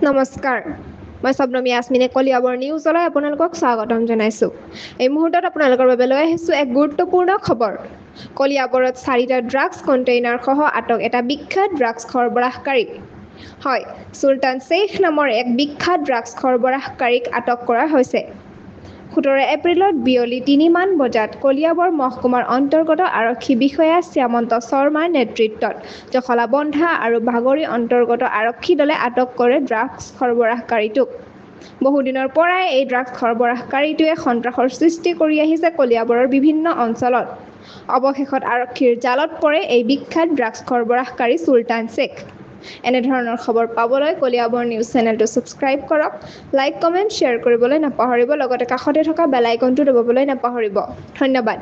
নমস্কাৰ, মই শবনম ইয়াছমিনে কলিয়াবৰ নিউজলৈ আপোনালোকক স্বাগতম জনাইছোঁ। এই মুহূৰ্তত আপোনালোকৰ বাবে লৈ আহিছোঁ এক গুৰুত্বপূৰ্ণ খবৰ। কলিয়াবৰত চাৰিটা ড্ৰাগছ কণ্টেইনাৰসহ আটক এটা বিখ্যাত ড্ৰাগছ সৰবৰাহকাৰী। হয়, চুলতান শ্বেইখ নামৰ এক বিখ্যাত ড্ৰাগছ সৰবৰাহকাৰীক আটক কৰা হৈছে। 17 এপ্ৰিলত বিয়লি 3মান বজাত কলিয়াবৰ মহকুমাৰ অন্তৰ্গত আৰক্ষী বিষয়া শ্যামন্ত শৰ্মাৰ নেতৃত্বত জখলাবন্ধা আৰু বাগৰি অন্তৰ্গত আৰক্ষী দলে আটক কৰে ড্ৰাগছ সৰবৰাহকাৰীটোক। বহুদিনৰ পৰাই এই ড্ৰাগছ সৰবৰাহকাৰীটোৱে সন্ত্ৰাসৰ সৃষ্টি কৰি আহিছে কলিয়াবৰৰ বিভিন্ন অঞ্চলত। অৱশেষত আৰক্ষীৰ জালত পৰে এই বিখ্যাত ড্ৰাগছ সৰবৰাহকাৰী চুলতান শ্বেখ। এনেধৰণৰ খবৰ পাবলৈ কলিয়াবৰ নিউজ চেনেলটো ছাবস্ক্ৰাইব কৰক, লাইক, কমেণ্ট, শ্বেয়াৰ কৰিবলৈ নাপাহৰিব, লগতে কাষতে থকা বেল আইকনটো দবাবলৈ নাপাহৰিব। ধন্যবাদ।